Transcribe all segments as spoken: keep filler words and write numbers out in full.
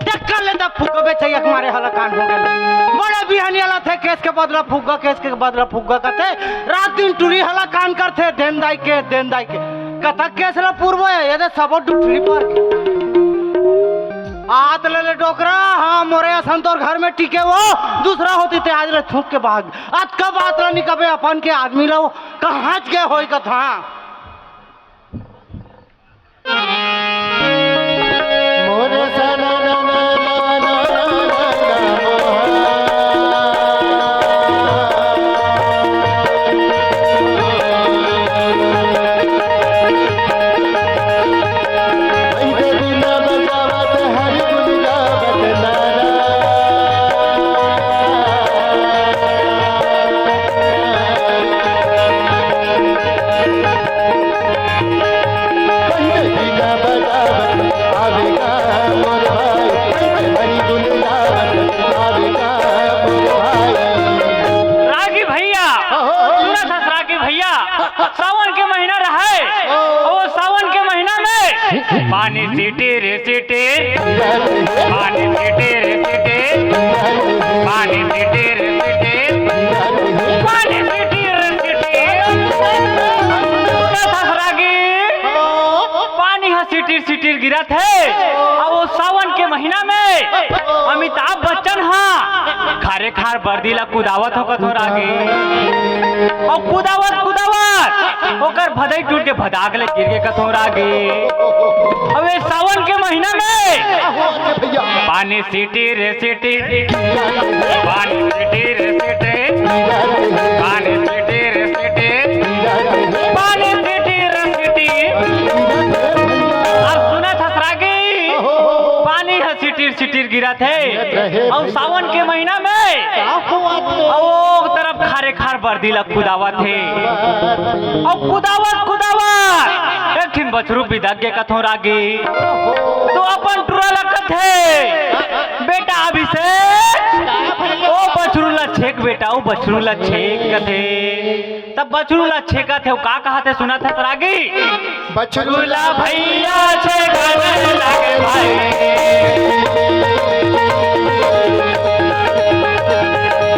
देख कर लेता फुग्गा बेचैया के मारे हलाकान हो गए। बड़ा बिहानी वाला थे, केस के बदला फुग्गा, केस के बदला फुग्गा कहते। रात दिन टूरी हलाकान करते, देन दाई के, देन दाई के। कथा केस ला पूर्व है, ये दे सबो डुठरी पर। आत ले ले डोकरा, हाँ, मोरे असन तोर घर में टिके वो, दूसरा होती ते आज ले थूक के भाग। अतका बात ला निकबे अपन के आदमी ला, कहाँ गए होई कथा? रागी भैया, सुनत हस रागी भैया, सावन के महीना रहय, ओ सावन के महीना में पानी सीटी रे सीटी, पानी सीटी रे सीटी, पानी सीटी रे सीटी, पानी सीटी रे सीटी। सुनत हस रागी, पानी ह सिटिर सिटिर गिरत हे। अउ वो सावन के महीना में अमिताभ बच्चन ह खारे खार बरदी ला कुदावत हो कथो रागी। अउ कुदावत कुदावत ओकर भदई टूट के भदाक ले गिर गे कथो रागी। अउ ये सावन के महीना में पानी सिटिर रे सिटिर, पानी सिटिर रे सिटिर, पानी सिटिर रे सिटिर, पानी सिटिर रे सिटिर। अब सुनत हस रागी, पानी ह सिटिर सिटिर गिरत हे। अउ सावन के महीना में अउ ओ तरफ खारे खार बरदी ला कुदावत हे। अउ कुदावत कुदावत एक ठिन बछरू बिदक गे कथो रागी। तो अपन टुरा ला कथे, बेटा अभिषेक, ओ बछरू ला छेक बेटा, ओ बछरू ला छेक कथे। तब बछरू ला छेकत हे, का कहत हे सुनत हस रागी? बछरू ला भैया छेकन लागे भाई।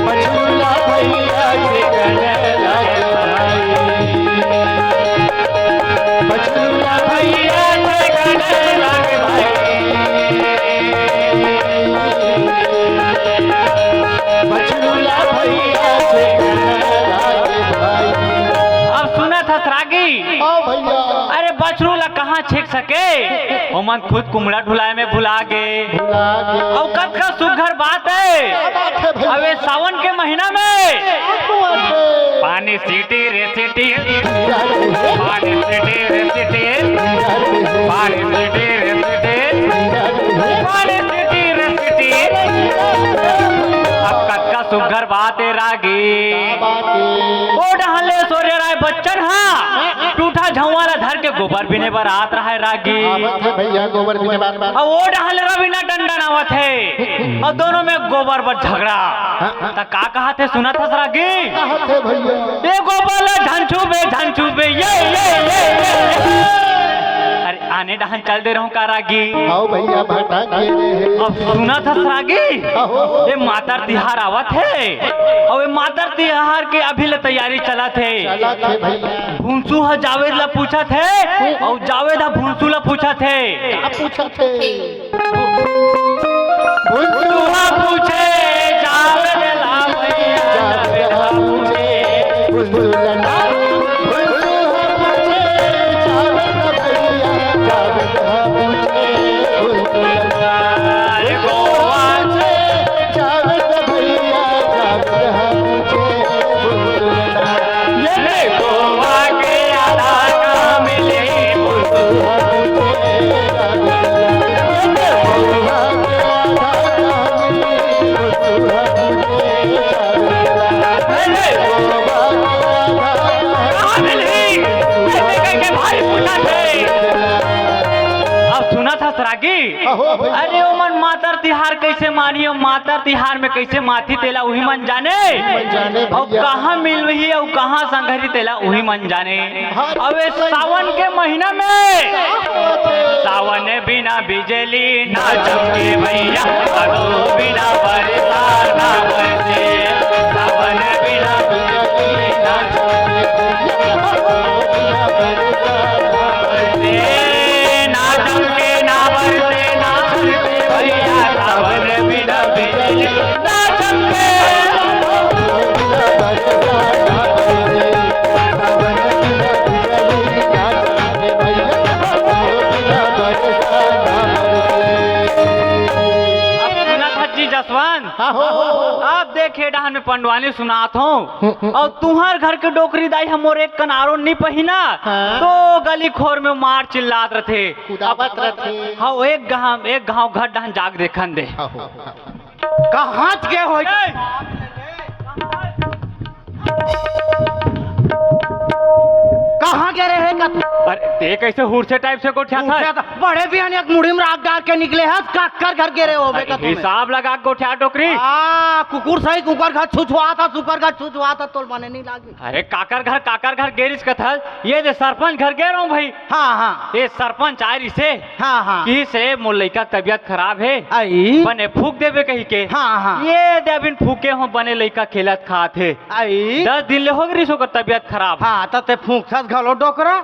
बछरू ला भैया छेकन लागे भाई। बछरू ला भैया छेकन लागे भाई। बछरू ला भैया छेकन लागे भाई। अब सुनत हस रागी? हाँ भैया। अरे बछरू ला कहाँ छेक सके, ओमन खुद कुमड़ा ढुलाए में भुला गे। भुला गे। अउ कतका सुघर बात हे। क्या बात हे भैया? अबे सावन के महीना में क्या बात हे? पानी सीटी रे सीटी, पानी सीटी रे सीटी, पानी सीटी रे सीटी, पानी सीटी रे सीटी। अब कतका सुघर बात हे रागी। क्या बात हे? ओ डहन ले ऐश्वर्या राय बच्चन ह टूठा झउवा ला धर के गोबर बिने बर आत रहय रागी। आवत हे भैया, गोबर बिने बर। अउ ओ डहन ले रवीना टंडन आवत हे, अउ दोनों में गोबर बर झगड़ा। हाँ, हाँ। त का कहत हे सुनत हस रागी? कहत हे भैया। ए गोबर ला झन छूबे, झन छूबे, ये, ये, ये, ये, ये। अरे आने डहन चल दे रहूं का रागी? आओ भैया, भटक गे रे। अब सुनत हस रागी? अहो। ए मातर तिहार आवत हे, अउ ए मातर तिहार के अभी ले तैयारी चलत हे। चलत हे भैया। भुंसू ह जावेद ला पूछत हे, अउ जावेद ह भुंसू ला पूछत हे। का पूछत हे? भुंसू ह पूछे, जावेद ला भैया, जावेद ह पूछे। भुंसू ला ना, भुंसू ह पूछे, जावेद ला भैया, जावेद ह पूछे। भुंसू ला ना, अरे गोवा से जावेद भैया, जावेद ह पूछे। भुंसू ला ना, ये ले गोवा के आधा काम ले। अब सुनत हस रागी? अहो भैया। अरे ओमन मातर तिहार कइसे मानही, अउ मातर तिहार में कइसे मानही तेला उही मन जाने। मन जाने अउ भैया। कहाँ मिलही अउ कहाँ संघरही तेला उही मन जाने। हाँ। अबे सावन के महीना में, का होत हे? सावन बिना बिजली ना चमके भैया, भादो बिना बरसा ना बरसे, सावन बिना बिजली ना चमके भैया, भादो बिना बरसा ना बरसे, ना चमके ना बरसे ना चमके भैया, सावन बिना बिजली ना चमके। अब सुनत हस जी जसवंत, हाँ हो। अब देखे डहन में पंडवानी सुनात हूँ। हम्म, हम्म। अउ तुंहर घर के डोकरी दाई ह मोर एक कनारो नी पहिना, हाँ। तो गली खोर में मार चिल्लात रथे। कुदावत रथे। हाँ, एक घांव, एक घांव घर डहन जाके देखन दे। हाँ हो। कहाँ गे होही? ए! कहाँ गे रहे का तू? अरे, ते कैसे हुरसे टाइप से गोठियाथस? हुरसे त बड़े बिहान एक मुड़ी में राख डार के निकले हस, काकर घर गे रहे होबे अरे, का तू? हिसाब लगा के गोठिया डोकरी। हाँ, कुकुर सही, कुकर घर छुछुआथस, सुकर घर छुछुआथस, तोल बने नहीं लागे। अरे, काकर घर, काकर घर गे रहिस कथस? ये दे सरपंच घर गे रहूं भाई। हाँ, हाँ। ये सरपंच आय रहिसे। हाँ, हाँ। कहिसे मोर लइका के तबीयत खराब हे। आई। बने फूंक देबे कहिके। हाँ, हाँ। ये दे अभी फूंके हों, बने लइका खेलत खात हे। आई। दस दिन ले होगे रहिस ओकर तबीयत खराब। हाँ, त ते फूंकथस घलो डोकरा।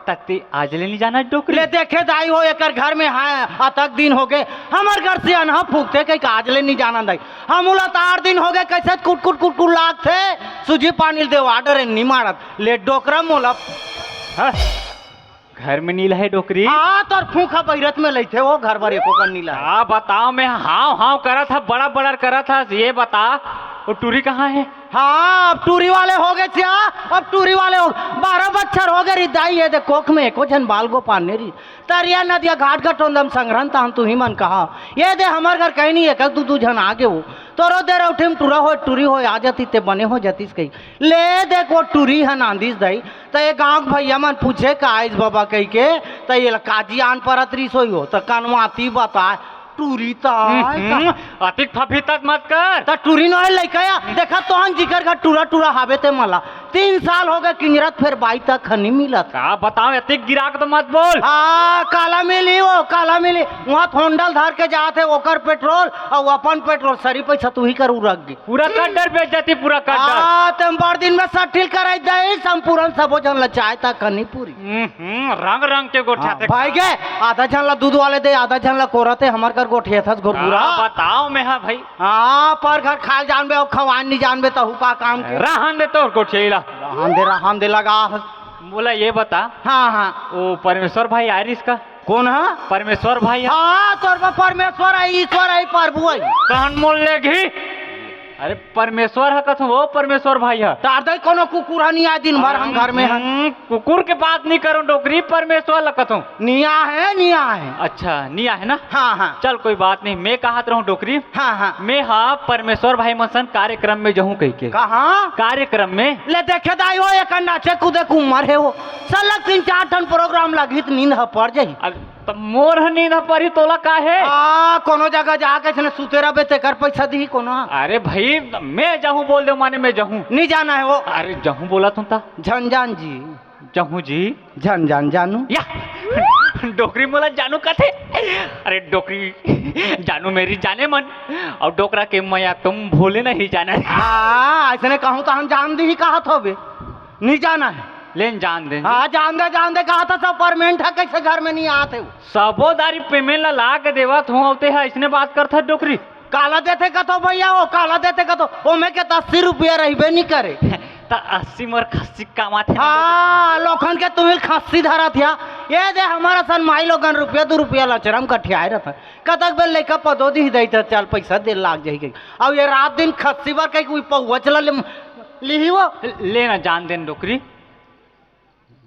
त ते आज ले नी जानस डोकरी। ले देखे दाई हो, एकर घर में हे, अतक दिन होगे। हमर घर सियान ह फूंकथे कहिके आज ले नी जानन दाई। हमू ला त आठ दिन होगे, कइसे कुटकुट कुटकुट लागथे। सूजी पानी ल देवा डरे नी मारत। ले डोकरा मोला। हाँ? घर में नी लहे डोकरी? हाँ, तोर फूंक ह बहिरत में लइथे, वो घर बर एको कन नी लहे। का बताओं मैं, हांव हांव करत हस, बड़ा बड़ा करत हस। ये बता, वो टूरी कहाँ हे? हाँ, अब टूरी वाले होगे सिया, अब टूरी वाले हो, बारह बच्छर होगे रहिस दाई, ये दे कोख में एको झन बाल गोपाल नइ रहिस। तरिया नदिया घाट घटोंदा म संघरन तहन तुही मन कहा। ये दे हमर घर कहीं नहीं, एक दू दू झन आगे हो। तोरो दे रउठी म टूरा होय, टूरी होय, आ जातिस ते बने हो जातिस कही। ले देख वो टूरी ह नांदिस दाई, त ये गांव के भैया मन पूछे का आइस बबा कहिके, त ये ला काजी आन परत रहिस होही हो, त कनवाती बताय, टूरी त आय का? हम्म, अतिक फफितत मत कर। त टूरी नोहे लइका या, देखा तोहन जिकर घर टूरा टूरा हाबे ते मला। तीन साल होगे किंजरत, फेर बाई तक ह नी मिलत। का बताओं, अतिक गिरा के तो मत बोल। हाँ, काला मिली वो, काला मिली। उहाँ थोंडल धर के जात हे, ओकर पेट्रोल अउ अपन पेट्रोल, सरी पइसा तुही कर उरक गे। पूरा कट डर बेइज्जती, पूरा कट डर। हाँ, तेम बड़ दिन में सठिल कराई दे, संपूर्ण सबो झन ला चाय तक ह नी पूरी। हम्म, रंग रंग के गोठियाथे। हाँ, भाई गे, आधा झन ला दूध वाले दे, आधा झन ला कोरा ते, हमर कर गोठियाथस घुरघुरा। का बताओं मैं, हाँ भाई। हाँ, पर घर खाय ल जानबे अउ खवाय ल नी जानबे, तहू का काम के। रहन दे तोर गोठियाई ला। रहन दे, रहन दे लगा। मोला ये बता। हाँ, हाँ। वो परमेश्वर भाई आय रहिस का? कोन ह? परमेश्वर भाई ह। हाँ, तोर बर परमेश्वर हे, ईश्वर हे, प्रभु हे। तहन मोल लेगही। अरे परमेश्वर ह कथों, वो परमेश्वर भाई ह। टार दे कोनो कुकुर ह नी आय दिन भर हम घर में ह। हम्म, कुकुर के बात नी करों डोकरी, परमेश्वर ला कथों। नी आहे, नी आहे। अच्छा, नी आहे ना? हाँ, हाँ। चल कोई बात नहीं, मैं कहत रहूं डोकरी। हाँ, हाँ। मैं हा परमेश्वर भाई मन सन कार्यक्रम में जहूं कहिके। कहाँ? कार्यक्रम में। ले देखे दाई हो, एक नाचे कूदे के उमर हे वो। सलग तीन चार ठन प्रोग्राम लगही त नींद ह पर जाही। अब त मोर ह नींद ह परही, तोला का हे? आ, कोनो जगह जाके इसने सुते रहबे, तेकर पैसा दिही कोनो? अरे भाई, मैं जहूं बोल दे माने मैं जहूं। नी जाना हे वो। अरे जहूं बोलत हूं त। झन जान जी। जहूं जी। झन जान जानू। या। डोकरी मोला जानू कथे। अरे डोकरी, जानू मेरी जानेमन। अउ डोकरा के मया तुम भूले नहीं जाना। हाँ, अइसने कहूं त हम जान दिही कहत होबे। नी जाना हे। लेन जान दे। हाँ, जान दे, जान दे, कहत ह सब परमेंट ह, कइसे घर में नी आत हे वो। सबो दारी पेमेंट ला ला के देवत हूं, अउ ते ह अइसने बात करथस डोकरी। काला देथे कथों भैया वो, काला देथे कथों, ओमे के त अस्सी रुपया रहिबे नी करे। त अस्सी मोर खस्सी कमाथे ना। हाँ, लोखन के तुमिल खस्सी धरत हया। ये दे हमर असन माई लोगन रुपया दू रुपया लचरम कठियाए रहत। कतक बेर लइका पदो दिही दई त चल पैसा दे लाग जाही कही। अउ ये रात दिन खस्सी बर कही कोई पौवच ला ले, लिही वो। ले ना जान देन डोकरी।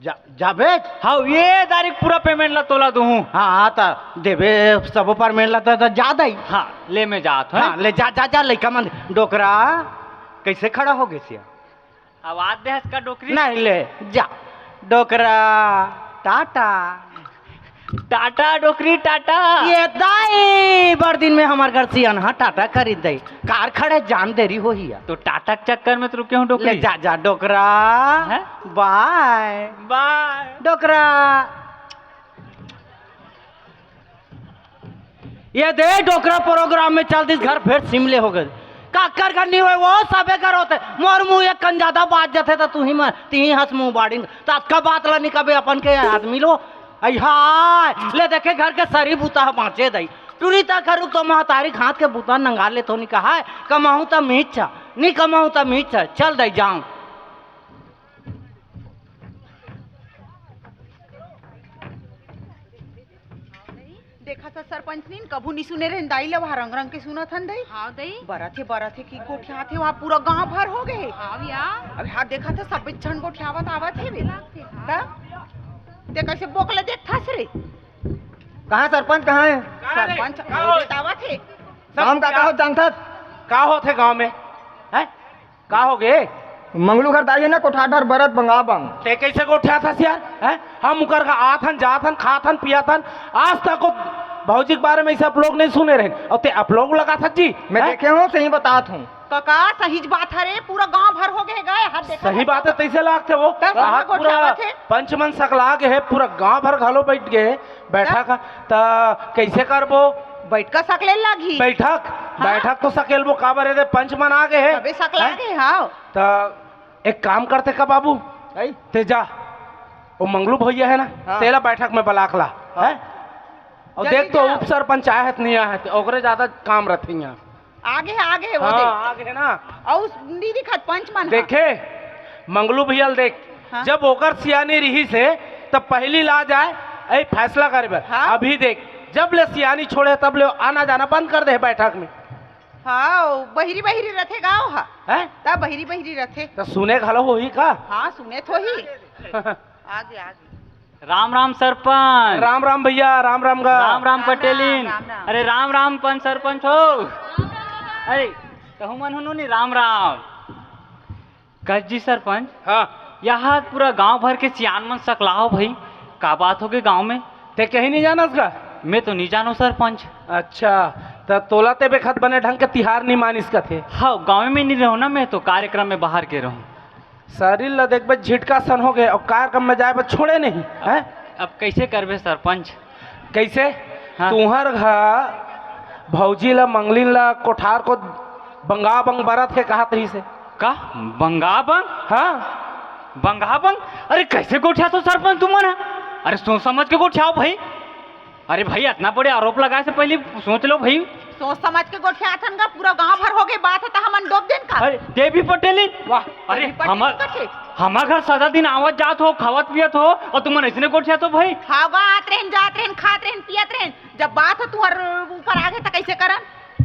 जा, जाबे? हाँ, ये तारीख पूरा पेमेंट ला तोला दूहूँ। हाँ, हाँ, त देबे सबो पेमेंट ला त, त जा दई। हाँ, ले मैं जात हूँ। हाँ, ले जा, जा, जा, लइका मन। डोकरा, कइसे खड़ा हो गे सिया? आवाज दे हस का डोकरी? नहीं, ले, जा। डोकरा, टाटा। टाटा डोकरी, टाटा। ये दाई, बड़ दिन में हमर घर सियान ह टाटा खरीद दई। कार खड़े जान देरी होही या। तो टाटा के चक्कर में तो रुके हूँ डोकरी। ले जा, जा, डोकरा। हैं? बाय। बाय। डोकरा। ये दे डोकरा प्रोग्राम में चल दिस, घर फेर सिमले हो गए। काकर घर नहीं होय, वो सबे घर होथे। मोर मुंह एक कन ज्यादा बात जाथे त तुही मन, तिही हंस मुंह बाड़िन। त अतका बात ला निकबे अपन के आदमी लो। आई हाय, ले देखे घर के सरी बूता ह बांचे दई। टुरी तक रुक तो महतारी हाथ के बूता नंगा ले तो नहीं कहा है, कमाहूं त मीच छा, नहीं कमाहूं त मीच छा। चल दई जाऊं। देखा था सरपंच नीन, कभू नी सुने रहेन दाई ला, वहाँ रंग रंग के सुनत हन दाई। हाँ दाई। बरत हे, बरत हे कि गोठियात हे, वहाँ पूरा गांव भर हो गए। हाँ भैया। अबे हाँ, देखा था सब झन गोठियावत आवत हे बे। लागथे, हाँ। त ते कैसे बोकले देखथस रे? कहाँ सरपंच, कहाँ है? सरपंच का हो? आवत हे। गांव का, का हो जानथस? का होथे गांव में? हैं? का हो गे? मंगलू घर दाई हे ना, कोठार डहर बरत बंगा बंग। ते कैसे गोठियाथस यार? हैं? हम उकर का आथन, जाथन, खाथन, पियाथन, आज तक वो भौजी के बारे में ऐसे आप लोग नहीं सुने रहे, और ते आप लोग लगाथस जी, मैं हैं? देखे हूँ, सही बतात हूँ। कका, सही बात हरे, पूरा गांव भर हो गए गाय, हाथ देखा सही था। बात है, तैसे लागथे वो। तब हाथ कहाँ पूरा गोठियावत हे? पंच मन सकला गए हे, पूरा गांव भर घलो बैठ गए हे। बैठक, त कैसे करबो? बैठका सकले लागही। बैठक, हाँ। बैठक तो सकेलबो, काबर एदे पंच मन आ गए हे। तबे सकला हैं? गे, हाँ। त एक काम करते का बाबू, आई? ते जा, वो मंगलू भैया है ना, हाँ। तेला बैठक में बलाक ला, हाँ। हैं? और जल्दी देख तो जा। उप सरपंच आए हे त नहीं आए हे, त ओकरे ज्यादा काम रहते यहाँ। आगे हे, आगे हे, वो हाँ, देख। आगे हे ना। अउ नी दिखत पंच मन ह। देखे, मंगलू भैया ल देख, हाँ। जब ओकर सियानी रिहिस हे, तब पहली ला जाए, ए फैसला करे बर। हाँ। अभी देख, जब ले सियानी छोड़े, तब ले आना जाना बंद कर दे हे बैठक में। हाँ, बहिरी बहिरी रथे गाँव ह। हैं? तब बहिरी बहिरी रथे। त सुने घलो होही का? हाँ, सुने तो ही। आगे, आगे। राम राम सरपंच। राम राम भैया, राम राम गा। राम राम राम पटेलिन। राम, राम, राम। अरे राम राम पंच सरपंच हो। अरे तहु मन हुनु नी राम राम। कस जी सरपंच। हाँ। यहाँ पूरा गांव भर के सियान मन सकलाहो भाई, का बात होगे गांव में? ते कहीं नहीं जानस का? मैं तो नहीं जानों सरपंच। अच्छा, त तोला ते बेखत बने ढंग के तिहार नहीं मानिस कथे। हाँ, गांव में नहीं रहों ना, मैं तो कार्यक्रम में बाहर के रहों। शरीर ला देखबे झिटका सन हो गए और कार्यक्रम में जाए बर छोड़े नहीं, हैं? अब कैसे करबे सरपंच? कैसे? हाँ। तुहर घर भौजी ला, मंगलिन ला, कोठार को बंगा बंग बरत हे कहत रहिस हे। का? बंगा बंग? हाँ। बंगा बंग? अरे कैसे गोठियाथो सरपंच तुमन ह? अरे सोच समझ के गोठियाओ भाई। अरे भाई, अतना बड़े आरोप लगाए से पहली सोच लो भाई। सोच समझ के गोठियाथन गा, पूरा गांव भर हो गए बात हे, त हमन डोब देन का? अरे, देवी पटेलिन। वाह, अरे, देवी पटेलिन हमर, कथे। हमर घर सदा दिन आवत जात हो, खावत पियत हो, और तुमन अइसने गोठियाथो भाई। हाँ गा, आत रहेन, जात रहेन, खात रहेन, पियत रहेन, जब बात ह तुहर ऊपर आगे, त कैसे करन?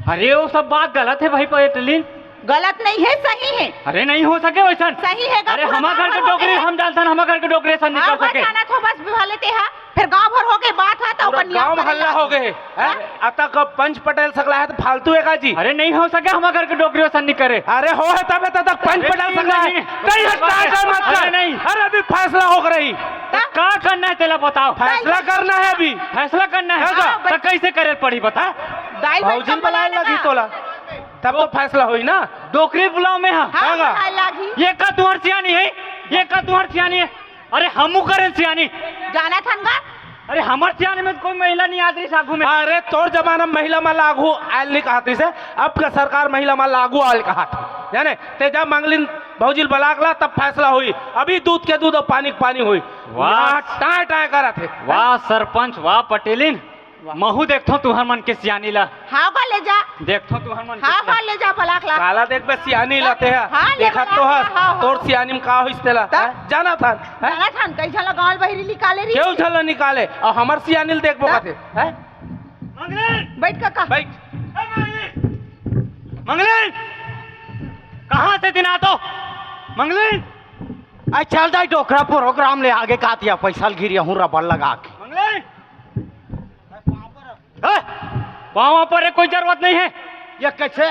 अरे, वो सब बात गलत हे भाई पटेलिन। गलत नहीं हे, सही हे। अरे, नहीं हो सके वैसन। सही हे गा, अरे, पूरा हमर गांव घर के भर हो डोकरी गए हे। हम जानथन, हमर घर के डोकरी अइसन नहीं हाँ, कर सके। जानत हो, बस भले ते हा। फेर गांव भर हो गए बात ह, त पूरा ओकर नियम गांव करे हल्ला लागू। हो गए हे, हैं? हाँ? अतक पंच पटेल सकला हे त फालतू हे का जी? अरे नहीं हो सके, हमर घर के डोकरी अइसन नहीं करे। अरे हो हे तबे त अतक पंच अरे पटेल नहीं, सकला हे। नहीं, नहीं। कहीं हट, अरे टाटा मत कर। नहीं। अरे अभी फैसला हो रही। त का करना हे तेला बताओ। फैसला करना हे अभी। फैसला करना हे। हाँ, त कैसे करे पड़ी बता? दाई भौजी बलाए लगी तोला, तब तो फैसला होई ना। डोकरी बुलाओ मैं हा। हाँ, हाँ, हाँ। बुलाए लागी। ये का तुहर सियानी हे? ये का तुहर सियानी हे? अरे हमू करेन सियानी। जानथन गा? अरे हमर सियानी में कोई महिला नहीं आत रहिस आगू में। अरे तोर जमाना में महिला मन ला आगू आयल नहीं कहत रहिस हे, अब का सरकार महिला मन ला आगू आयल कहत हे। जाने, ते जा मंगलिन भौजी ल बलाक ला, तब फैसला होई। अभी दूध के दूध और पानी के पानी होई। वाह। यहाँ टाय टाय करत हे। वाह सरपंच, वाह पटेलिन। वाह। महू देखथों तुहर मन के सियानी ला। हाँ बा, ले जा। देखथों तुहर मन के हाँ सियानी। हाँ, ले जा बलाक ला। काला देखबे सियानी ला ते हा। हाँ, ले देखत बलाक तो ला, हस, हाँ, हाँ। तोर सियानी में का होइस तेला, त? हैं? जानथन, हैं? जानथन, कई झन ला गांव बहिरी निकाले रही। केहू झन ला निकाले, और हमर सियानी ला देखबो त? कथे, हैं? मंगली! बैठ कका। बैठ। ए मंगली! मंगली! कहाँ से दिन आतो? मंगली! आ चल दाई डोकरा प्रोग्राम ले आगे कातिया पैसा ल गिरिया हूँ रबड़ लगा के। मंगली! ए, पाँव पर कोई जरूरत नहीं है। ये कैसे,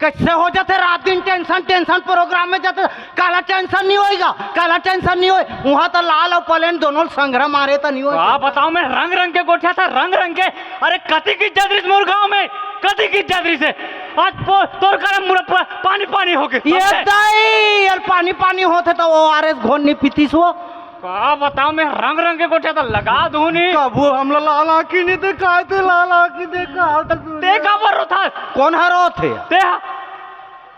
कैसे हो जाथे रात दिन टेंशन, टेंशन प्रोग्राम में जाथे, काला टेंशन नहीं होएगा, काला टेंशन नहीं होए। वहाँ तो लाल और पलेन दोनों संग्रह मारे तो नहीं होए। का बताओ मैं रंग रंग के गोठियाथों, रंग रंग के। अरे कति की जदरिस मोर गांव में, कति की जदरिस हे। आज पो-, तोर कारण मुरा पूरा पानी पानी हो गए। ये दाई, यार पानी पानी होथे त ओआरएस घोल नहीं पीतिस वो। का बताओ मैं रंग रंग के गोठियाथों लगा दूं नहीं। कभू हमला लाल आँखी नहीं दिखाए थे, लाल आँखी। ते काबर रोथस? कोन ह रोथे? ते ह।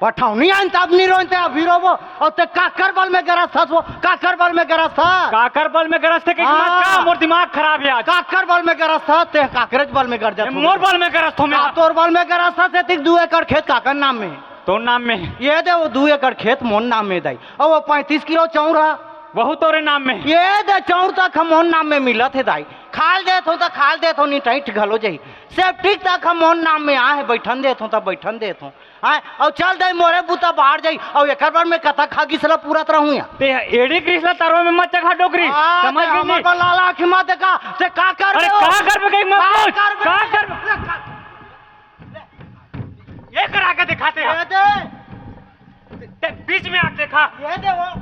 पठौनी आइन तब नी रोइन ते अभी रोबो। अउ ते काकर बल में गरजथस वो? काकर बल में गरजथस? काकर बल में गरजथे कि हाँ। मत का, मोर दिमाग खराब हे आज। काकर बल में गरजथस? ते काकरेच बल में गरजथस। मोर बल में गरजथों मैं। का तोर बल में गरजथस? एतिक दू एकड़ खेत काकर नाम में? तोर नाम में। ये दे वो दू एकड़ खेत मोर नाम में दाई। अउ वो पैंतीस किलो चाउर ह। वहू तोरे नाम में। ये दे चाउर तक ह मोर नाम में मिलत हे दाई। खाल देथों त खाल देथों, नी टैंट घलो जाही। सेप्टिक तक ह मोर नाम में आहे, बइठन देथों त बइठन देथों। हाँ, अउ चल दाई मोरे बुता बाढ़ जाही, अउ एकर बर में कतक हा गिसला पूरत रहूं या। ते एड़ी ग्रीस ला तरवा में मत चघा डोकरी। हाँ, समझ ते गई हमर नी? बर लाला आँखी मत देखा, ते का करबे अरे वो? का करबे कहीं मत का बोल, करबे? का करबे? ये करा के दिखाते हैं। ये दे। ते बीच में आके देखा। ये दे वो।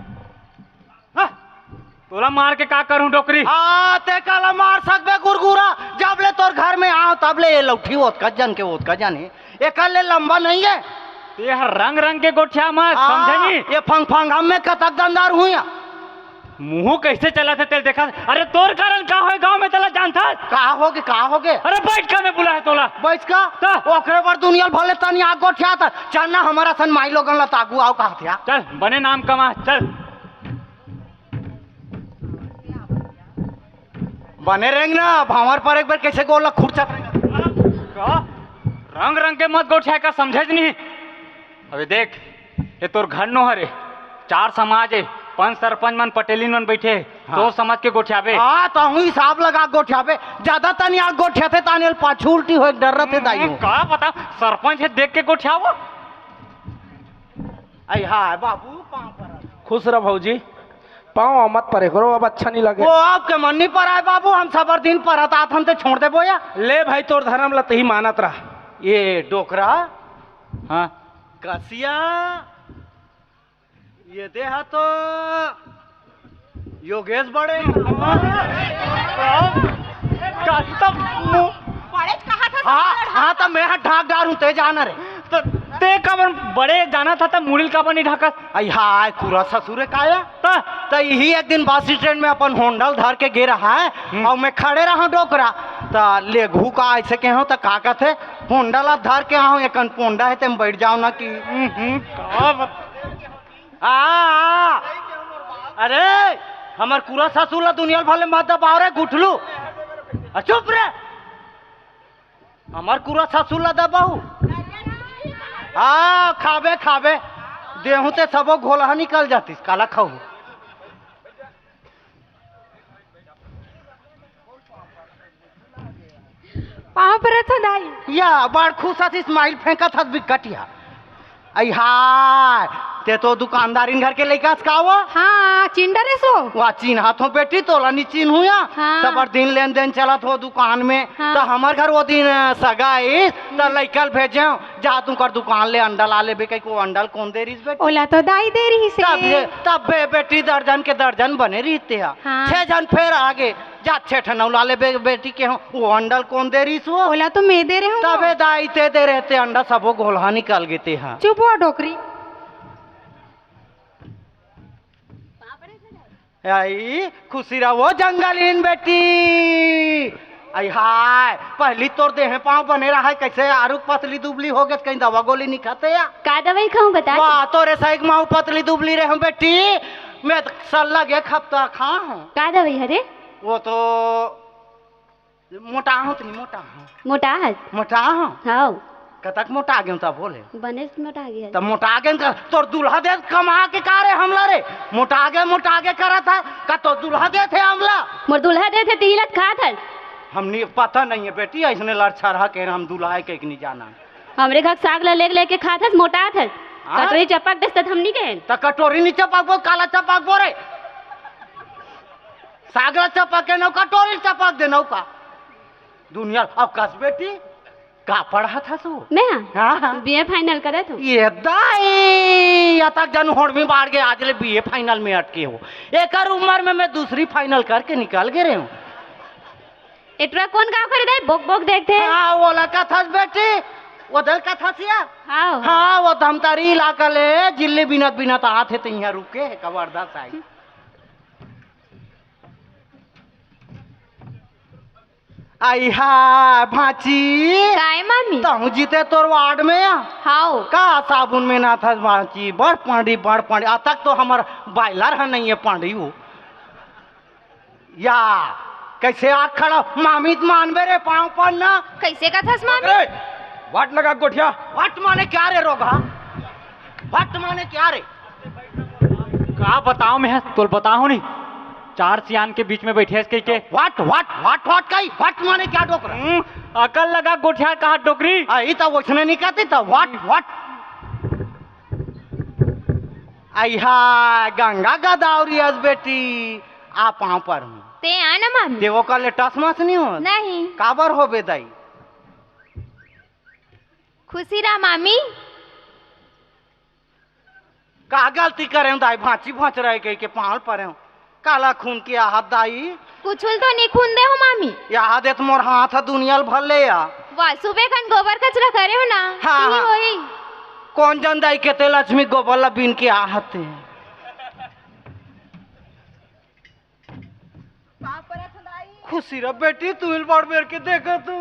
हाँ। तोला मार के का करूं डोकरी? हाँ, ते काला मार सकबे गुरगुरा, जब ले तोर घर में आव, तब ले ये लौठी ओतका जन के ओतका जन हे। एकर ले लंबा नहीं है। ते हर रंग रंग के गोठिया मत, हाँ, समझे नी? ये फंग फंग हम में कतक दंदार हुई है। मुंह कैसे चला थे तेल देखा? अरे तोर कारण का होय गांव में तेला जानथा? का होगे, का होगे? अरे बैठ का में बुला है तोला। बैठ का? त? ओकरे बर दुनिया भले तनी आग गोठिया था। चल ना हमारा सन माई लोगन ला तागू आव कहा थे। चल, बने नाम कमा, चल। बने रहेंगे ना, भांवर पर एक बार कैसे गोल ला खुरचा करेगा। का? रंग रंग के मत गोठिया का समझे नी। अबे देख, ये तोर घर नो हरे, चार समाज हे, पंच सरपंच मन पटेलिन मन बैठे हे, हाँ। तोर समझ के गोठियाबे। हाँ, तहूँ हिसाब लगा गोठियाबे, ज्यादा तनी आग गोठियाथे ताने ल पाछू उल्टी होए के डर रहते दाई हो। का पता, सरपंच हे देख के गोठियाबो। आई हाय बाबू, पाँव पर। खुश रह भौजी, पाँव मत परे करो, अब अच्छा नहीं लगे। वो आपके मन नहीं पर आए बाबू, हम सबर दिन पर हतात हम ते छोड़ देबो या। ले भाई तोर धर्म ला तही मानत रह। ये डोकरा, हाँ। कसिया, ये देहा तो योगेश बड़े। कस्ता मुंह। बड़े कहा था हाँ, हाँ, तो मैं हा ढाक डारूं, ते जाना रे। तो ते कबर बड़े जाना था, तो मुड़िल काबर नहीं ढाकस? आई हाय, कुरा ससुरे काया। हाँ। तो यही एक दिन बस स्टैंड में अपन होंडल धर के गे रहा है, हम्म। और मैं खड़े रहा डोकरा, तो लेघू का ऐसे कहो तो का कहते, होंडल अब धर के आओ, एकन पोंडा है, तेम बैठ जाओ ना कि। हम्म, हम्म, का बत- आ, आ, अरे, हमर कुरा ससुर ला दुनिया भले मत दबाओ रे, गुठलू। आ, चुप रे। हमर कुरा ससुर ला दबाऊ। आ, खाबे, खाबे। देहूं ते सबो घोलहा निकल जातिस, काला खाऊ। पाँव परत हो दाई। या, बड़ खुश हस, smile फेंकत हस बिकटिया। आई हाय, ते तो दुकानदारिन घर के लइका हस का वो? हाँ, चिन्ह डरेस वो। वाह, चिन्हात हो बेटी, तोला नी चिन्हूं या। हाँ। सबर दिन लेन देन चलत हो दुकान में। हाँ। त हमर घर वो दिन, अ, सगा आइस, त हम्म। लइका ल भेजेंव, जा तुंकर दुकान ले अंडा ला लेबे, कहिके वो अंडा ल कोन दे रिहिस बेटी? ओला तो दाई दे रिहिस हे। तब ये, तब बे-, बेटी दर्जन के दर्जन बने रिहिस ते हा। हाँ। छह झन फेर आगे, जा छह ठन अउ ला लेबे बेटी के हो, वो अंडा ल कोन दे रिहिस वो? ओला तो मैं दे रहे हूँ। तबे दाई ते दे रहे ते अंडा, सबो घोलहा निकल गे ते हा। चुप हो डोकरी। आई, खुशी रह वो जंगलीन बेटी। आई हाय, पहली तोर देह पाँव बने रहा है, कैसे आरुक पतली दुबली हो गए, कहीं दवा गोली नहीं खाते या? का दवाई खाऊं बता? वाह, तोरे सही माऊ पतली दुबली रहे हूँ बेटी, मैं तो सल्ला एक हफ्ता खा हूँ। का दवाई हरे? वो तो मोटा हो तो नहीं मोटा हो? मोटा हस? मोटा हो? हाव। कतक मोटा गेंव तब बोले? बने से मोटा गे हस। तब मोटा गेंव का तोर दूल्हा दे कमा के का रे हमला रे? मोटा गे, मोटा गे करत है। का तोर दूल्हा देथे हमला? मोर दूल्हा देथे तिही ला खात हस। हमनी पता नहीं है बेटी, ऐसने लड़छरहा के हम दूल्हा है के नहीं जाना। हमरे घर साग ला लेके लेके खात हस, मोटात हस। हाँ? कटोरी चपक देस त हमनी के। त कटोरी नहीं चपकबो, काला चपकबो रे। साग ला चपक के नौका, कटोरी चपक दे नौका। दुनिया, अब कस बेटी, का पढ़त हस वो? मैं? हाँ, हाँ। बीए फाइनल करत हूँ। ये दाई, अतक जन होड़ में बाढ़ के आज ले बीए फाइनल में अटके हो। एकर उम्र में मैं दूसरी फाइनल करके निकल गे रहे हूँ। एटरा कौन गाँव खरीदे? बोक बोक देखते हैं। हाँ, वो लड़का थस बेटी, वो दल का थस या? हाँ। हाँ, वो धमतरी इलाका ले जिल्ली बिनत बिनत आत हे, तो यहाँ रुके है, कवर्धा साइड। आई हा भांची। काय मामी? तहूं जीते तोर वार्ड में आ? हाव। का साबुन में ना था भांची? बड़ पांडी, बड़ पांडी। आ तक तो हमर बॉयलर ह नहीं है पांडी वो। या, कैसे आ खड़ा? मामी त मानबे रे, पांव पर ना। कैसे कथस मामी? अरे, वाट लगा गोठिया। वाट माने क्या रे रोगहा? वाट माने क्या रे? का बताओ मैं, तोल बताओ नहीं। चार सियान के बीच में बैठे हस कहिके। वाट, वाट, वाट, वाट कही, वाट माने क्या डोकरा? हम्म, अकल लगा गोठिया कहा डोकरी। आ, ई त वैसने नहीं कहती त वाट, वाट। आई हा, गंगा गदावरी अस बेटी, आ पांव पर हूं। ते आ ना मामी। ते ओकर ले टस मस नहीं हो? नहीं। काबर होबे दाई? खुशी रहा मामी। का गलती करें दाई, भांची भांच रहे कहिके पांव परे हूं। काला खून के आहत दाई। कुछुल तो नहीं खून दे हो मामी। या देत मोर हाथ ह दुनिया ल भर ले या। वाह, सुबह खन गोबर कचरा करे हो ना। हाँ, ती हाँ। होई। कौन जन दाई के ते लक्ष्मी गोबर ला बीन के आहत हे। खुशी रह बेटी, तू इल बार बेर के देखा तू।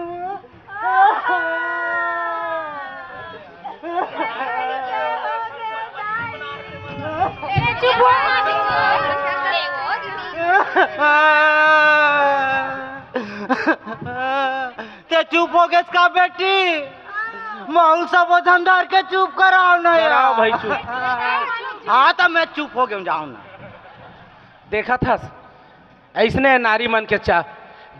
चुप हो। ते चुप हो गेस का बेटी? महू सबो झन धर के चुप कराओ ना कराओ यार। भाई चुप। हाँ, त मैं चुप हो गेंव, जाओ ना। देखत हस, अइसने नारी मन के चा-,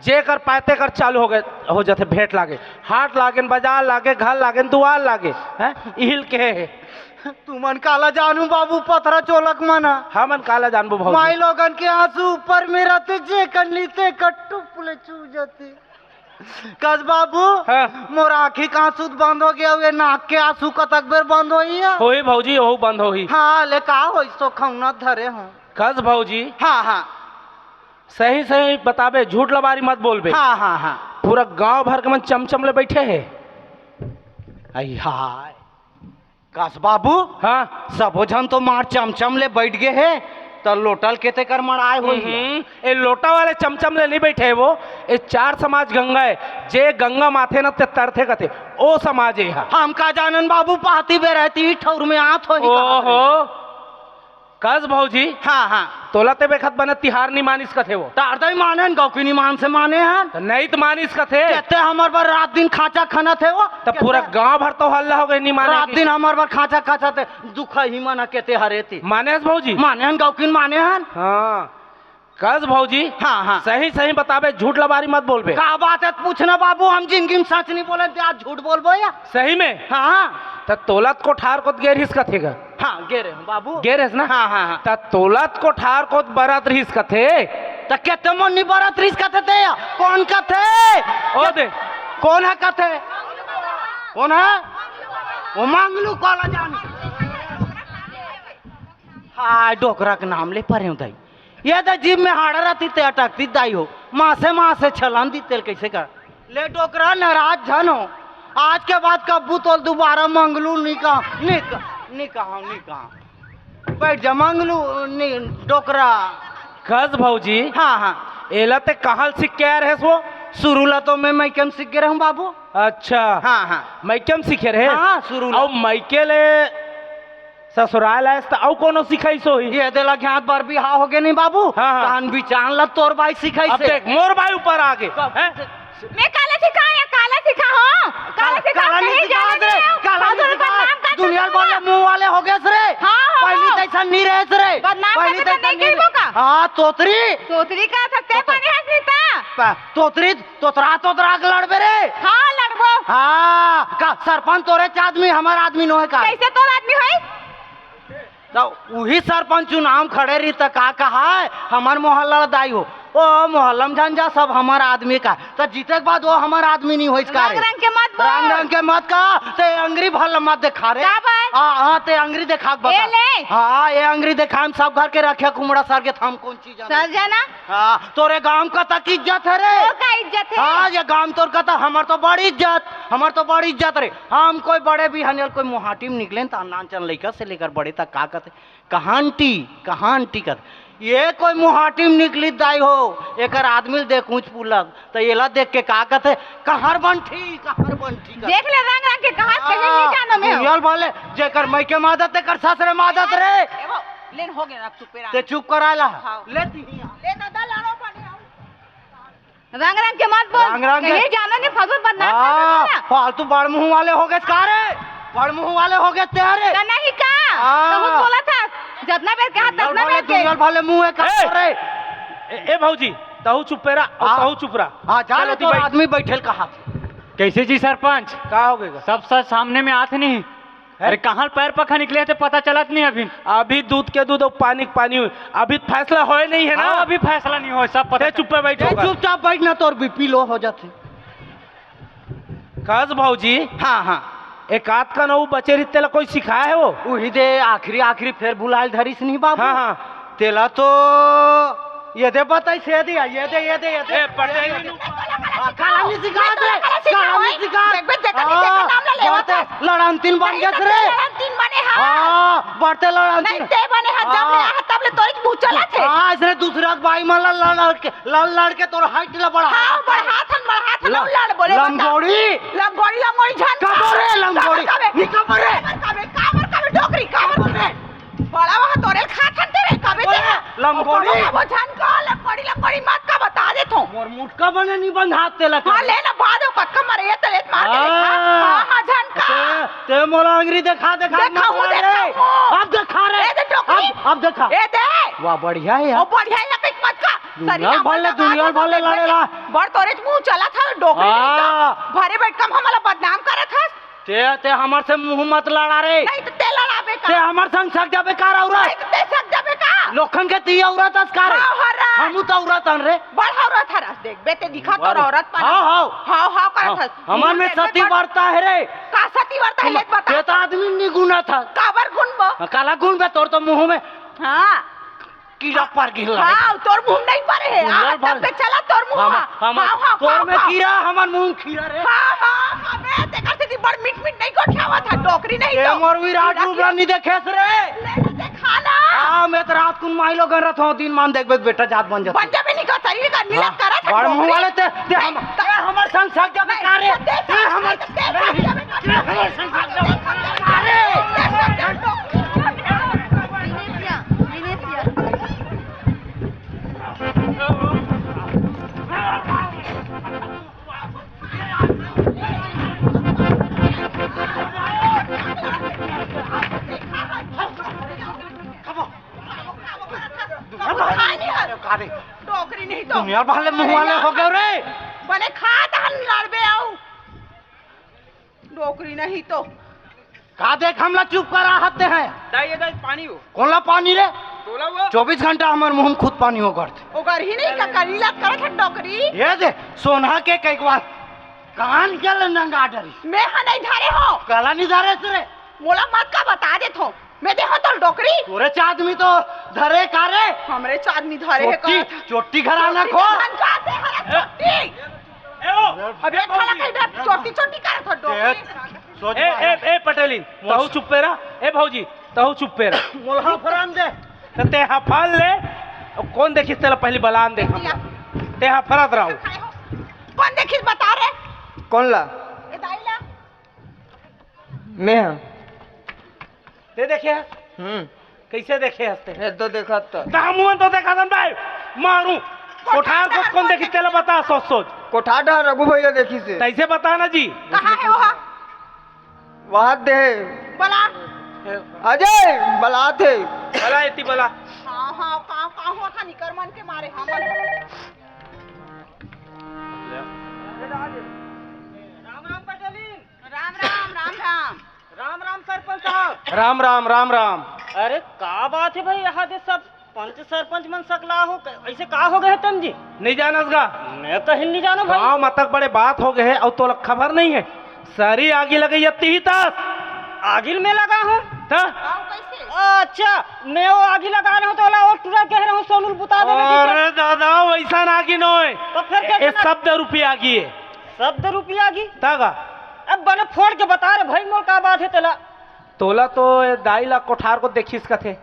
जेकर पाय तेकर चालू हो गए, हो जाथे भेंट लागे, हाट लागे, बाजार लागे, घर लागे, दुआर लागे, हैं? इहिल के हे। तुमन काला जानू बाबू, पथरा चोलक मन ह। हमन काला जानबो भौजी। माई लोगन के आंसू ऊपर में रथे, जेकर नीचे कट्टू पुले चू जाथे। कस बाबू, हाँ। मोर आँखी के आंसू त बंद हो गया, ये नाक के आंसू कतक बेर बंद होही? होही भौजी, ओहू बंद होही। हाँ, ले का होही, सोखौना धरे हूँ। कस भौजी। हाँ, हाँ। सही सही बताबे, झूठ लबारी मत बोलबे। हाँ, हाँ, हाँ। पूरा गांव भर के मन चमचम ले बैठे हे। आई हाय। कस बाबू? हाँ। सबो झन तो मार चमचम ले बैठ गे हे, त लोटा ल केते कर मड़ाए होही? हम्म, ए लोटा वाले चमचम ले नहीं बैठे वो, ए चार समाज गंगा हे, जे गंगा माथे न ते तरथे कथे, ओ समाज ए हा। हम का जानन बाबू, पाती बेरा हे ती ठौर में आत होही का? ओहो। कस भौजी। हाँ, हाँ। तोला ते बेखत बने तिहार नी मानिस कथे वो। तार दई माने हन, गौकी नी मान से माने हन। त नहीं त मानिस कथे। केते हमर बर रात दिन खांचा खनत हे वो। त पूरा केते गांव भर तो हल्ला हो गए, नी माने रात के। दिन हमर बर खांचा खांचा ते दुखा ही मना केते हरे ती। माने हस भौजी? माने हन, गौकी नी माने हन। हाँ। कस भौजी। हाँ, हाँ। सही सही बताबे, झूठ लबारी मत बोलबे। का बात हे, पूछना बाबू, हम जिंदगी में सच नहीं बोले, ते आज झूठ बोलबो या? सही में? हाँ। त तोला त कोठार कोत गे रहिस कथे गा। हाँ, गे रहे हूँ बाबू। गे रहेस ना? हाँ, हाँ, हाँ। त तोला त कोठार कोत बरत रहिस कथे। त केते मन नी बरत रहिस कथे ते? कौन कथे? ओ दे। कौन हे कथे? कौन हे? वो मंगलू काला जानी। हाय, डोकरा के नाम ले परे हूँ दाई। ये त जीभ में हाड़ा रहती ते अटकती दाई हो। मासे मासे छलान दी तेल कैसे कर? ले डोकरा, नाराज झन हो। आज के बाद कब्बू तोल दोबारा मंगलू नी कहा, नी कहा, नी कहा, नी कहा। बैठ जा मंगलू, नी, डोकरा। कस भौजी। हाँ, हाँ। एला ते कहाँ सीख के आए रहेस वो? शुरू ला तो मैं मइके म सीख गे रहूँ बाबू। अच्छा। हाँ, हाँ। मइके म सीखे रहेस? हाँ, शुरू ला। अउ मइके ले ससुराल आएस त अउ कोनो सिखाइस होही? ये दे ला घ्यात बर बिहाव हो गे नहीं बाबू। हाँ, हाँ। तहन बिचान ला तोर बाई सिखाइस अब हे। देख, मोर बाई ऊपर आ गे। कब? हैं? मैं काला सिखा या काला सिखा हो? काला सिखा, काला नहीं कहीं सिखा जाने रे, नहीं हो। काला नहीं सिखा। बदनाम कर दुनिया दे वाले मुंह वाले हो गए रे। हाँ, हाँ, पहली हाँ। तैसा नहीं रहे रे। बदनाम पहली कर दे तैसा नहीं रहे। कहिबो का? हाँ, तोतरी। तोतरी का थकते तोतरी। पानी हंस नहीं था। पा-, तोतरी तोतरा तोतरा के लड़बे रे। हाँ, लड़बो। हाँ, का सरपंच तोरे च आदमी, हमर आदमी नोहे का? कैसे तोर आदमी होई? त उही सरपंच चुनाव म खड़े रही त का कहा है, हमर मोहल्ला ला दाई हो। ओ मोहल्ला म झन जा, सब हमर आदमी का। त जीते के बाद वो हमर आदमी नहीं होइस का रे? रंग रंग के मत बोल। रंग रंग के मत का, ते अंगरी भर ल मत देखा रे। का बात? हाँ, हाँ, ते अंगरी देखा के बता। ए ले। हाँ, ये अंगरी देखा, हम सब घर के रखे कुमड़ा सर के थाम कौन चीज है? सर जाना। हाँ, तोरे गांव का तक इज्जत है रे। ओ का इज्जत है? हाँ, ये गांव तोर का तक, हमर तो बड़ी इज्जत, हमर तो बड़ी इज्जत रे। हम कोई बड़े बिहान ल कोई मुहाटी म निकले त नान चन लइका से लेकर बड़े तक का कहते, कहाँ आंटी, कहाँ आंटी कहते। ये कोई मुहाटी म निकली दाई हो, एकर आदमी ल देख ऊंच पुलक, त एला देख के का कथे, "कहर बंठी, कहर बंठी" कर। देख ले रंग रंग के कहात कहीं नहीं जानो मैं हो। दुनिया भले, जेकर मइके मादत, तेकर सासरे मादत रे। ए वो, लेन हो गया, अब चुप रह। ते चुप कराय ला। हाँ। ले दी। ले दादा, लड़ो बने आओ। रंग रंग के मत बोल। रंग रंग के। कहीं जानो नहीं, फजूल बदनाम कर हाँ, देना। फालतू बड़ मुंह वाले हो गए का रे? बड़ मुंह वाले हो गए ते रे। तो नहीं का? हाँ। तो बोला था, जतना बेर कहा, दुनिया ततना भले, बेर के। दुनिया भले मुंह है का ए! रे? ए, ए भौजी, तहू चुप रहा, और हाँ। तहू चुप रहा। हाँ, जा चलो रे, दी तोर भाई। आदमी बैठल कहा। कैसे जी सरपंच? का हो गएगा? सब सच सामने में आत नहीं। अरे, कहाँ पैर पखा निकले थे, पता चलत नहीं अभी। अभी दूध के दूध और पानी के पानी हुई। अभी फैसला होए नहीं है ना? हाँ, अभी फैसला नहीं होए, सब पता ए, चल- चुप्पे बैठ ए, होकर। चुपचाप बैठ ना, तोर बीपी लो हो जाथे। कस भौजी? हाँ, हाँ। एक आध का नऊ बचे रिते ला कोई सिखाए है वो? उही दे, आखिरी, आखिरी फेर बुलाए धरिस नहीं बाबू। हाँ, हाँ। तेला तो ये दे बताई से दिया, ये दे, ये दे, ये दे। ए, पटेल नु- हाँ, काला नहीं सिखा दे, काला नहीं सिखा। देख बे, देख बे, हाँ, नाम ला लेवा बढ़ते था। लड़ांतिन बन नहीं, गए तो रे। लड़ांतिन बने, हाँ। हाँ, बढ़ते लड़ांतिन। नहीं, ते बने, हाँ, जब ले हाँ। आया, तब ले तोरी मुंह चला थे। हाँ, इसने दूसरा के बाई मन ला लड़, लड़ के, लड़, लड़ के तोर height ला बढ़ा। हाँ, बढ़ा थन, बढ़ा थन, ल-, लड़ बोले बता। लंगोड़ी। लंगोड़ी, लंगोड़ी झन का बोले, लंगोड़ी? काबर काबे? ये का बोले? काबर काबे, काबर काबे, डोकरी, काबर काबे? बड़ा वहाँ तोरे खात हन तेरे, कबे बोले, तेरा। लंगोड़ी। ओ, कबो, कबो झन का, लंगोड़ी, लंगोड़ी मत का बता दे तो। मोर मुटका बने नहीं बंधात तेला हाँ, का। ले ना, बाद में पक्का मरे, ये तो लेत मार दे, हाँ। हाँ, हाँ, झन का। ते, ते मोला अंगरी देखा, देखा, देखा मत हूँ, मार देखा रे। हूँ। अब देखा रे। ए, दे टोकरी। अब, अब देखा। ए, दे। वाह, बढ़िया है यार। ओ, बढ़िया है, लपेट मत का। दुनिया सरी भर ले, दुनिया भर ले लड़े ला। बड़ तोरे मुंह चला था, डोकरी नहीं तो। हाँ। भरे बैठ कम हमला बदनाम करत हस। ते, ते हमर से मुंह मत लड़ा रे। नहीं तो ते लड़ाबे का? ते हमर संग सक जाबे का रे औरत? नहीं तो ते सक जाबे का? लोखन के ती औरत अस का रे? हाँ, हरा। हमू तो औरत हन रे। बड़ औरत हरस, देख बे ते दिखा तोर बड़ औरत पना। हाँ, हाँ। हाँ, हाँ, करत हाँ, हस। हमर में देख बे, सती बड़ वार्ता है रे। का सती वार्ता है, हम, ले बता। ते तो आदमी निगुना था। काबर गुन बो? हाँ, काला गुन बे तोर तो मुंह में। हाँ। कीड़ा पर गिर लगे। हाँ, तोर मुंह नहीं परे है। दुनिया हाँ, भर तब पे चला तोर मुंह। हम, हाँ, हम, हाँ, हाँ, तोर हाँ, में हाँ। कीड़ा, हमर मुंह खीरा रे। हाँ, हाँ, हमें तेकर से बड़ मीठ मीठ नहीं गोठियावा था, डोकरी नहीं ए तो। मोर विराट कीड़ा, रूप ला कीड़ा। नहीं देखेस रे। ले तो देखा ना। हाँ, मैं तो रात कुन माई लोग रहत हूँ, दिन मान देखबे बेटा जात बन जात। बन जाबे नहीं का, शरीर का मिला हाँ, करत है बड़ मुंह डोकरी। वाले ते, ते हम, नहीं, ते हमर संग सक जाबे नहीं, का रे? ते, ते, ते हमर, ते, ते, ते हमर संग सक जाबे का रे? डोकरी नहीं तो। दुनिया वाले मुंह वाले हो गए रे। बने खा तहन लड़बे आऊ। डोकरी नहीं तो। का देख हमला चुप करा हते हैं? दाई, ये दाई, पानी हो। कौन ला पानी रे? तोला वो। चौबीस घंटा हमर मुंह में खुद पानी हो करते। ओकर ही नहीं का करीला करत है डोकरी। ये दे, सोना के कई बार कान के ले नंगा डरी। मैं हा नहीं धरे हो। काला नहीं धरे से रे। मोला मत का बता दे थो। मैं दे हो तो डोकरी। तोरे चादमी तो धरे का रे? हमरे चादमी धरे है चोटी, का था। चोटी घराना चोटी खो। तो धन का दे हरा चोटी। ए ओ, अबे ए खाला भौजी। कहीं दे चोटी चोटी करत हो डोकरी। ए, सोच ए, बाहर। ए, ए, पटेलिन, मोस- तहु चुप्पे रह। ए भौजी, तहु चुप्पे रह। मोला हफरान दे। त ते हफान ले। कौन देखिस तेला पहली बलान देख हम। दिया। ते हफरत रहो। कौन देखिस बता रे? कौन ला? ए दाई ला। मैं हाँ। ते देखे हस? हम्म। कैसे देखे हस ते? ये तो देखा तो। दामुअन तो देखा था भाई। मारू। कोठार को कौन देखी तेला बता सोच सोच। कोठार डहर रघु भैया देखिस हे। तैसे बता ना जी। कहाँ है वो? वहाँ दे। बला। अजय, बलात हे। बला एती बला। हाँ, हाँ, का, का हुआ था निकर मन के मारे, हाँ, बला। राम राम पटेलिन। राम राम, राम राम। राम राम सरपंच साहब। राम राम, राम राम। अरे का बात है भाई, यहाँ दे सब पंच सरपंच मन सकला हो, क-, ऐसे का हो गए है तम जी? नहीं जानस गा? मैं कहीं नहीं जानो भाई। गाँव म तक बड़े बात हो गए है और तोला खबर नहीं है? सरी आगी लगे यत्ती ही तस। आगिल में लगा हूँ। त? अच्छा, मैं वो आगी लगा रहा हूँ तो ओला वो टुरा कह रहा हूँ सोनू ल बुता देवे की अरे दादा, वैसा ना आगी नोय। तो फिर कैसे ये ना? शब्द रूपी आगी है। शब्द रूपी आगी? तगा। अब बने फोड़ के बता रे भाई, मोर का बात है तेला? तोला तो ये दाई ला कोठार को देखिस कथे।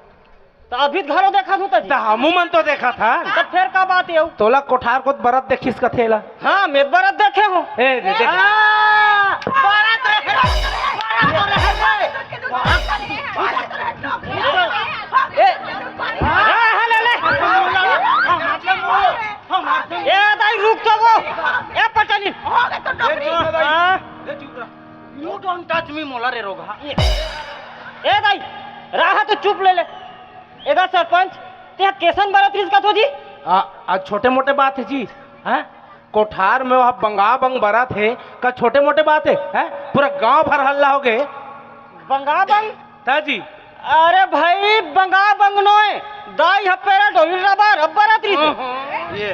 त अभी घलो देखत हूँ त जी। त हमू मन तो देखत हन। त फेर का बात हे? तोला कोठार कोत बरत देखिस कथे ला। हाँ, मैं बरत देखे हूँ। ए, दे, दे। हाँ, बरत रहे, बरत रहे। ए, हाँ, हाँ, ले, ले। ए, दाई, रुक तो वो। ए, पटनी। हाँ। You don't touch me, मोला रे रोगहा। ए दाई, रहा तो चुप ले ले। एदा सरपंच, ते कैसन बरत रिस कथो जी? आ, आ छोटे मोटे बात हे जी, हैं? कोठार में वह बंगा बंग बरत हे, का छोटे मोटे बात हे, हैं? पूरा गांव भर हल्ला हो गए। बंगा बंग? ता जी। अरे भाई, बंगा बंग नोय, दाई ह पैराडोरिल रबा रब बरत रिस। ये,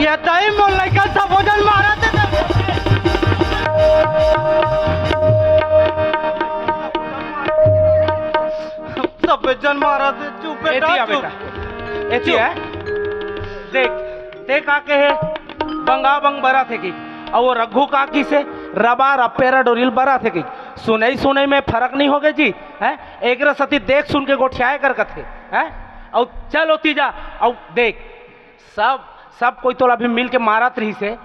ये दाई मोर लइका सबो जन मारत हे। सबे जन मारत हे, चुप बेटा, एती आ चुप। बेटा, एती चुप। आ। देख, ते का कहे, बंगा बंग बरत हे कि, अउ वो रघु का किसे, रबा रब पैराडोरिल बरत हे कि। सुनई सुनई में फरक नहीं होगे जी, हैं? एकरे सती देख सुन के गोठियाए कर कथे, हैं? अउ चल ओती जा, अउ देख, सब, सब कोई तोला अभी मिल के मारत रहिस हे,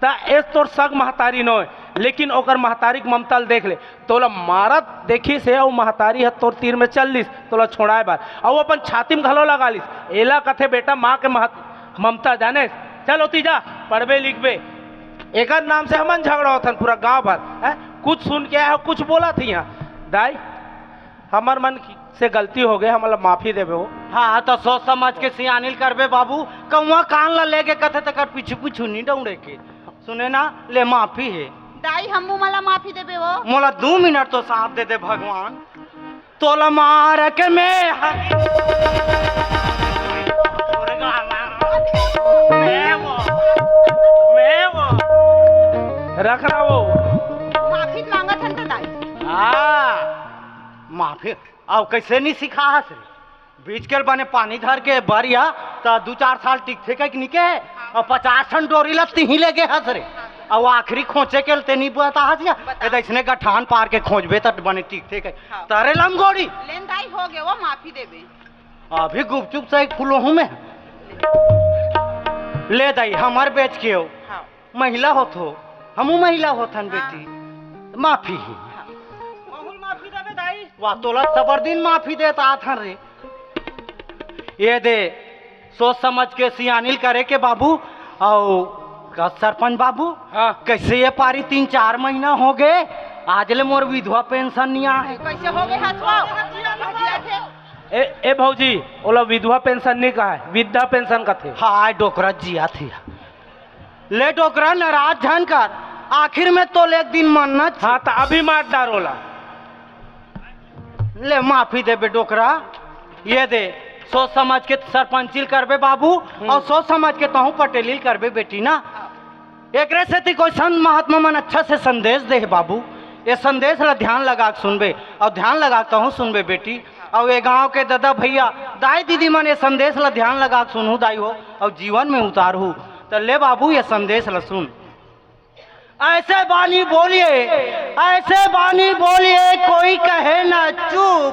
त एस तोर सग महतारी नोय, लेकिन ओकर महतारी के ममता ल देख ले, तोला मारत देखिस हे, अउ महतारी ह तोर तीर में चल दिस, तोला छोड़ाए बर, अउ अपन छाती में घलो लगा लिस। एला कथे बेटा माँ के महत-, ममता, जाने? चल ओती जा, पढ़बे लिखबे। एकर नाम से हमन झगड़ा होथन पूरा गांव भर, हैं? कुछ सुन के आए हो, कुछ बोलत हे इहाँ। दाई, हमर मन की, से गलती हो गए, हमन ला माफी देबे हो। हाँ, तो सोच समझ के सियानिल करबे बाबू। कौआ कान ला लेगे कथे तकर पीछू पीछू नहीं दौड़े के। सुने ना, ले माफी हे। दाई, हमू मन ला माफी देबे हो। मोला दू मिनट तो साथ दे दे भगवान। तोला मार के मैं ह-, मैं वो, मैं वो। रख रहा वो। माफी मांगत हन त दाई। हाँ, माफी। अउ कइसे नी सिखाहस रे? बीज के बने पानी धर के बरिया, त दू चार साल टिकथे कहिके निके, अउ पचास ठन डोरी ला तिही ले गे हस रे। अउ आखिरी खोंचे के ल ते नी बताहस या? बता। ए, त अइसने गठान पार के खोंचबे त बने टिकथे कहिके। हाँ। तरे लंगोड़ी। लेन दाई हो गे, वो माफी देबे। अभी गुपचुप से एक फूलो हूँ मैं। ले दाई, हमर बेच के हो। हाँ। महिला होत हो, हमू महिला होथन हाँ। बेटी, माफी ही। हाँ। बहुत माफी देबे दाई। वाह, तोला सबर दिन माफी देत आथन रे। ये दे, सोच समझ के सियानिल करे के बाबू। अउ का सरपंच बाबू, हाँ। कइसे ये पारी तीन चार महीना हो गे, आज ले मोर विधवा पेंशन नहीं आए। कइसे हो गे हथवा? ए, ए भौजी, ओला विधवा पेंशन नहीं कहा है, वृद्धा पेंशन कथे। हाय डोकरा जिया थी। ले डोकरा, नाराज झन कर, आखिर में तोला एक दिन मरना च-, हाँ, त अभी मार डार ओला। ले माफी देबे डोकरा, ये दे, सोच समझ के सरपंचिल करबे बाबू, हम्म। अउ सोच समझ के तहूँ पटेलिल करबे बेटी ना। एकरे सेती कोई संत महात्मा मन अच्छा से संदेश दे हे बाबू, ये संदेश ला ध्यान लगा के सुनबे, अउ ध्यान लगा के तहूँ सुनबे बेटी। अउ ये गांव के ददा भैया, दाई दीदी मन ये संदेश ला ध्यान लगा के सुनहू दाई हो, अउ जीवन में उतारहू। त ले बाबू, ये संदेश ला सुन। ऐसे बानी बोलिए, ऐसे बानी बोलिए, कोई कहे ना चुप,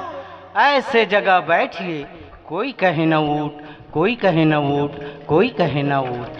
ऐसे जगह बैठिए, कोई कहे ना उठ, कोई कहे ना उठ, कोई कहे ना उठ।